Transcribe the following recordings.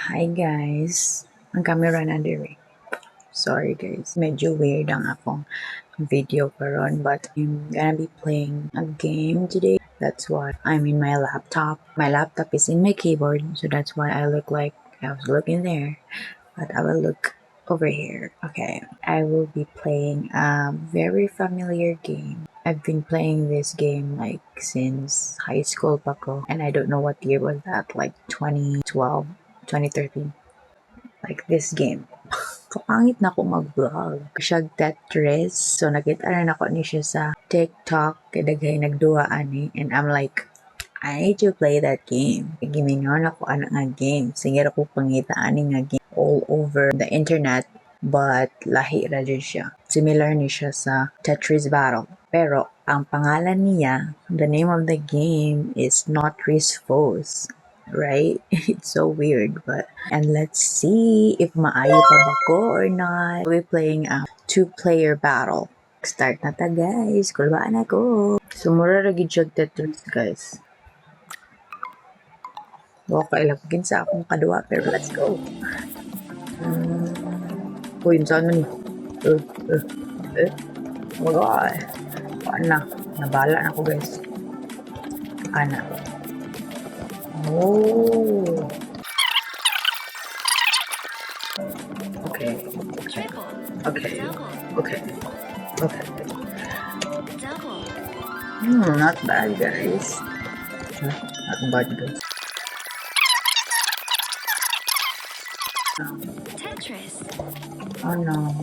Hi guys! Ang camera na diri. Sorry guys, medyo weird ang akong video karon, but I'm gonna be playing a game today. That's why I'm in my laptop. My laptop is in my keyboard, so that's why I look like I was looking there. But I will look over here. Okay, I will be playing a very familiar game. I've been playing this game like since high school pa ko, and I don't know what year was that, like 2012, 2013. Like this game. Kapangit na ko mag-vlog. Siya Tetris. So nakita na nako ni siya sa TikTok. Kay daghay nagduha ani. And I'm like, "I need to play that game." Gimingaw na ko ana nga game. Sige ra ko pangita ani nga game all over the internet. But lahi ra jud siya. Similar ni siya sa Tetris Battle. Pero ang pangalan niya, the name of the game is Notris Foes. Right? It's so weird, but and let's see if maayo pa ba ko or not. We're playing a two-player battle. Start na ta, guys. Kulbaan ako. So mura ra gid siya Tetris, guys. Wa ko kaila kinsa akong kaduwa, pero let's go. Uy, unsaon man ni? Eh. Oh my God. Kuan na. Nabala na ko, guys. Ana. Oh. Okay. Triple. Okay. Double. Okay. Double. Not bad, guys. Huh? Not bad, guys. Tetris. Oh no.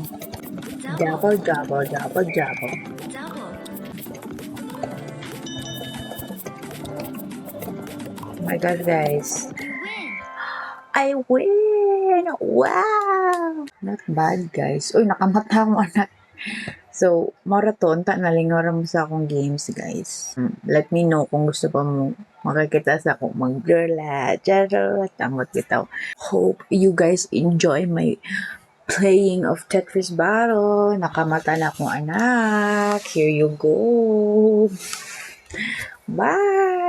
Double. Double, double, double, double. Double. Oh my God, guys. You win. I win! Wow! Not bad, guys. Uy, nakamata akong anak. So, maraton, ta nalingaw ra mo sa akong games, guys. Let me know kung gusto pa mo makakita sa akong mag-girla. Charot! Amot bitaw. Hope you guys enjoy my playing of Tetris Battle. Nakamata na akong anak. Here you go. Bye!